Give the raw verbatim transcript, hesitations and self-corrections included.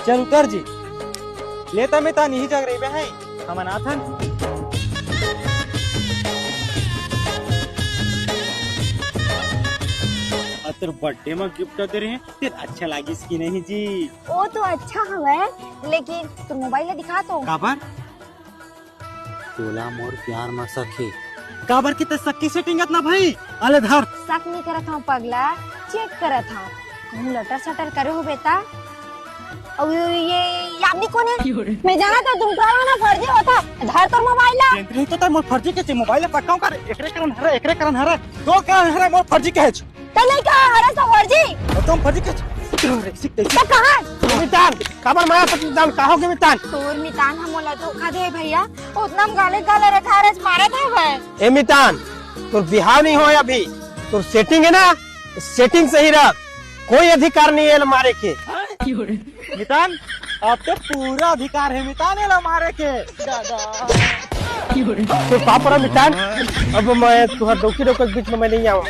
चल उतर जी। लेता मितान इही जग रहिबे हैं, हमन आथन। अतर बर्थडे म गिफ्ट दे रहे हैं, तेर अच्छा लागिस कि नहीं जी? वो तो अच्छा हवय, लेकिन तोर मोबाइल ला दिखा तो। काबर? तोला मोर प्यार म शक हे। काबर कि ते शक के सेटिंग अतना भाई। अले धर। शक नहीं करत हूँ पगला, चेक करत हूँ। कहूँ लटर सटर करे हो बेटा? अउ ये, ये, ये आदमी कौन है? मैं जाना था तुम पुराना ना फर्जी होता। धर तोर मोबाइल ला। नहीं तो ते मोर फर्जी के मोबाइल ला पक्का कर। एकरे करन हरे, एकरे करन हरे। तो करन हरे मोर फर्जी के। त नहीं कहा हरस तो फर्जी। और तुम फर्जी के। सीख, सीख, सीख। त कहा? मितान, काबर मारा पति मितान, का हो गे मितान? तोर मितान ह मोला धोखा दे भैया, ओतना म गाले गाले रखा हरस मारत हवय। ए मितान, तोर बिहाव नहीं होय अभी, तोर सेटिंग है ना, सेटिंग सही रख, कोई अधिकार नहीं है मारे के। मितान, अब तो पूरा अधिकार है मितान एला मारे के। दादा। तो पापरा मितान, अब मैं तुहर डौकी डौकर के बीच में मैं नहीं आवा।